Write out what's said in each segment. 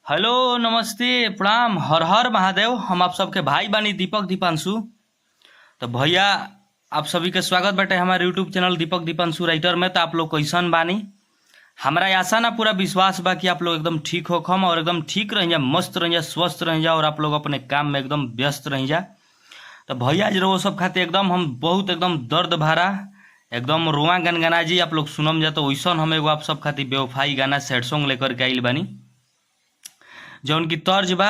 Hello नमस्ते प्रणाम हर हर महादेव। हम आप सबके भाई बानी दीपक दीपांशु। तो भैया आप सभी के स्वागत बाटे हमारे YouTube channel Deepak Deepanshu writer में। तो आप लोग कैसन बानी? हमरा आशा ना पूरा विश्वास बा कि आप लोग एकदम ठीक होखम और एकदम ठीक रही जा, मस्त रही जा, स्वस्थ रही जा और आप लोग अपने काम में एकदम व्यस्त रही जा। तो भैया जी वो सब खातिर एकदम हम बहुत एकदम दर्द भरा एकदम रोआ गनगना जी आप लोग सुनम जा। तो वैसन हम एगो आप सब खातिर बेवफाई गाना सैड सॉन्ग लेकर के आइल बानी, जौन की तर्ज बा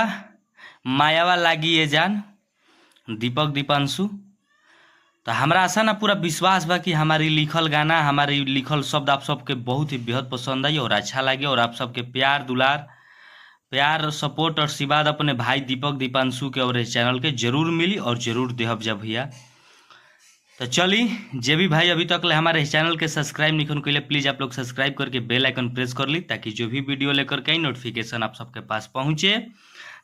मायावा लागी ये जान दीपक दीपांशु। तो हमरा आशा ना पूरा विश्वास बा कि हमारी लिखल गाना हमारी लिखल शब्द आप सबके बहुत ही बेहद पसंद आई और अच्छा लगे और आप सबके प्यार दुलार प्यार सपोर्ट और आशीर्वाद अपने भाई दीपक दीपांशु के और इस चैनल के जरूर मिली और जरूर देहब जा भैया। तो चली जे भी भाई अभी तक ले हमारे इस चैनल के सब्सक्राइब नहीं कैले प्लीज़ आप लोग सब्सक्राइब करके बेल आइकन प्रेस कर ली, ताकि जो भी वीडियो लेकर के आई नोटिफिकेशन आप सबके पास पहुँचे,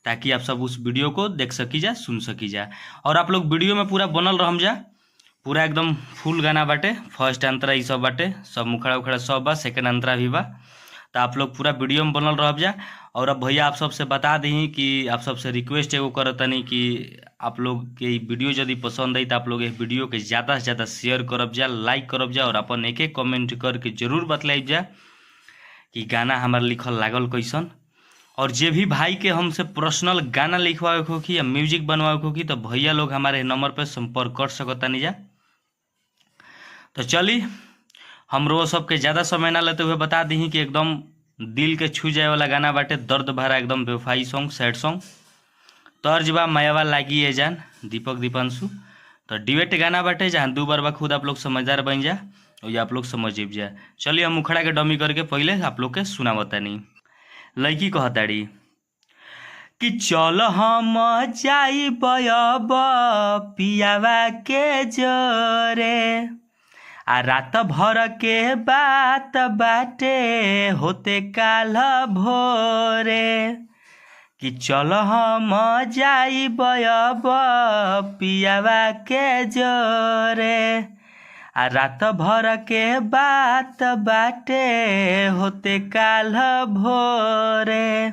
ताकि आप सब उस वीडियो को देख सकी जा सुन सकी जा। और आप लोग वीडियो में पूरा बनल रहम जा, पूरा एकदम फुल गाना बाटे। फर्स्ट अंतरा ये सब बाटे, सब मुखड़ा उखड़ा सब बा, सेकंड अंतरा भी बा। तो आप लोग पूरा वीडियो में बनल रहब जा। और अब भैया आप सबसे बता दी कि आप सबसे रिक्वेस्ट एगो करतनी कि आप लोग के ई वीडियो यदि पसंद आई तो आप लोग इस वीडियो के ज़्यादा से ज़्यादा शेयर करब जा, लाइक करब जा और अपन एक एक कमेंट करके जरूर बतलाइब जा कि गाना हमार लिखल लागल कैसन। और जे भी भाई के हमसे पर्सनल गाना लिखवावे के होखी या म्यूजिक बनवावे के होखी तो भैया लोग हमारे नंबर पर संपर्क कर सकतानी जा। तो चली हम रोज सबके ज़्यादा समय ना लेते हुए बता दी कि एकदम दिल के छू जाए वाला गाना बाटे, दर्द भरा एकदम बेवफाई सॉन्ग सैड सॉन्ग, तर्ज बा मायावा लागी ये जान दीपक दीपांशु। तो डिबेट गाना बाटे जहाँ दो बार बा खुद आप लोग समझदार बन जा और ये आप लोग समझ जा। चलिए हम मुखड़ा के डमी करके पहले आप लोग के सुना बतानी। लड़की कहताड़ी कि चल हम जाइब अब पियावा के जोरे, आ रात भर के बात बाटे होते काल भोरे, कि चल हम जाइब अब पियावा के जोरे, आ रात भर के बात बाटे होते काल भोरे,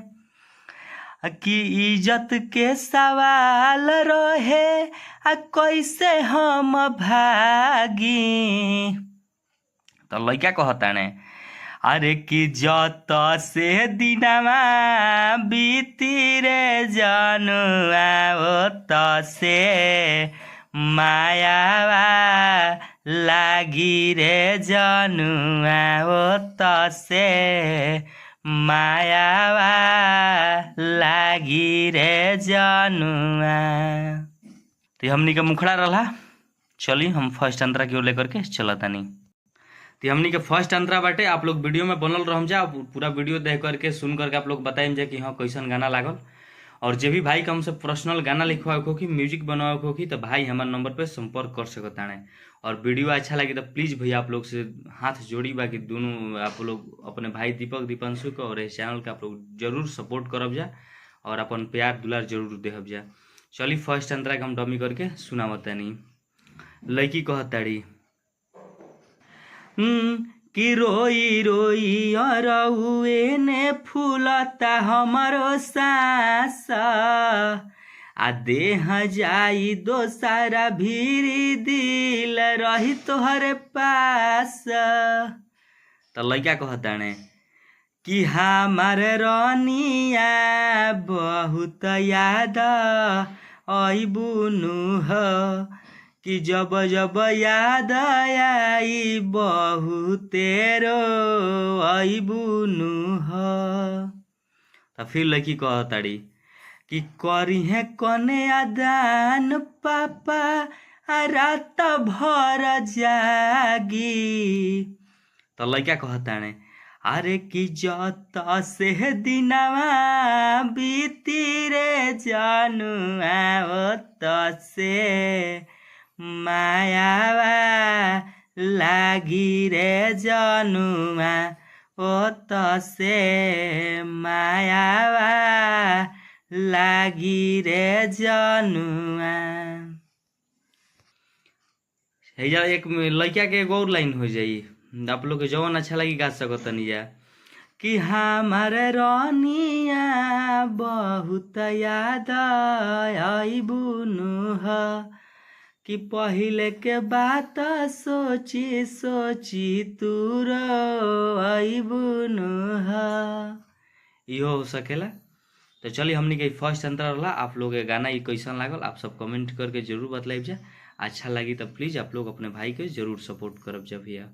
कि इज्जत के सवाल रहे आ कैसे हम भागी। तो लड़का कहताने अरे कि जत से दिनवा बीती रे जनुआ त से मायावा लागी रे जनुआ त से मायावा लागी रे जनुआ। तो हमनी के मुखड़ा रहा। चली हम फर्स्ट अंतरा की ओर लेकर के चलतानी। तो हमनी के फर्स्ट अंतरा बाटे, आप लोग वीडियो में बनल रहम जा, पूरा वीडियो देख करके सुन करके आप लोग बताइम जा कि हाँ कैसन गाना लागल। और जे भी भाई के हमसे पर्सनल गाना लिखवावे के होखी म्यूजिक बनवावे के होखी तो भाई हमारे नंबर पे संपर्क कर सकताने। और वीडियो अच्छा लगे तो प्लीज़ भैया आप लोग से हाथ जोड़ी बाकी दोनों आप लोग अपने भाई दीपक दीपांशु के और इस चैनल के आप लोग जरूर सपोर्ट करब जा और अपन प्यार दुलार जरूर देहब जा। चली फर्स्ट अंतरा के हम डमी करके सुनावतानी। लड़की कहताड़ी कि रोई रोई अरउए ने फूलता हमारो सास, आ देह जाई दोसारा भीरी दिल रही तोहरे पास। तो लड़का कहताने कि हमार रनिया बहुत याद अइबुनु हो, कि जब जब याद आई बहुते रो अइबुनु हो। तो फिर लड़की कहताड़ी कि करी है कने अदान पापा रात भर जागी। तो लड़का कहताने अरे कि जत से दिनवा बीती रे जनुआ त से मायावा लागी रे जनुआ ओ त से मायावा लागी रे जनुआ। हैजा एक लड़का के एगो और लाइन हो जाई, आप लोग के जवन अच्छा लगी गा सकतनी जा। कि हमार रनिया बहुत याद अइबुनु ह, कि पहिले के बात सोची सोची तू रोइबुनु ह। इहो हो सकेला। तो चलिए हमनी के फर्स्ट अंतरा रहा। आप लोग के गाना ये कैसन लागल आप सब कमेंट करके जरूर बतलाइब जा। अच्छा लगी तो प्लीज़ आप लोग अपने भाई के जरूर सपोर्ट करब जा भैया।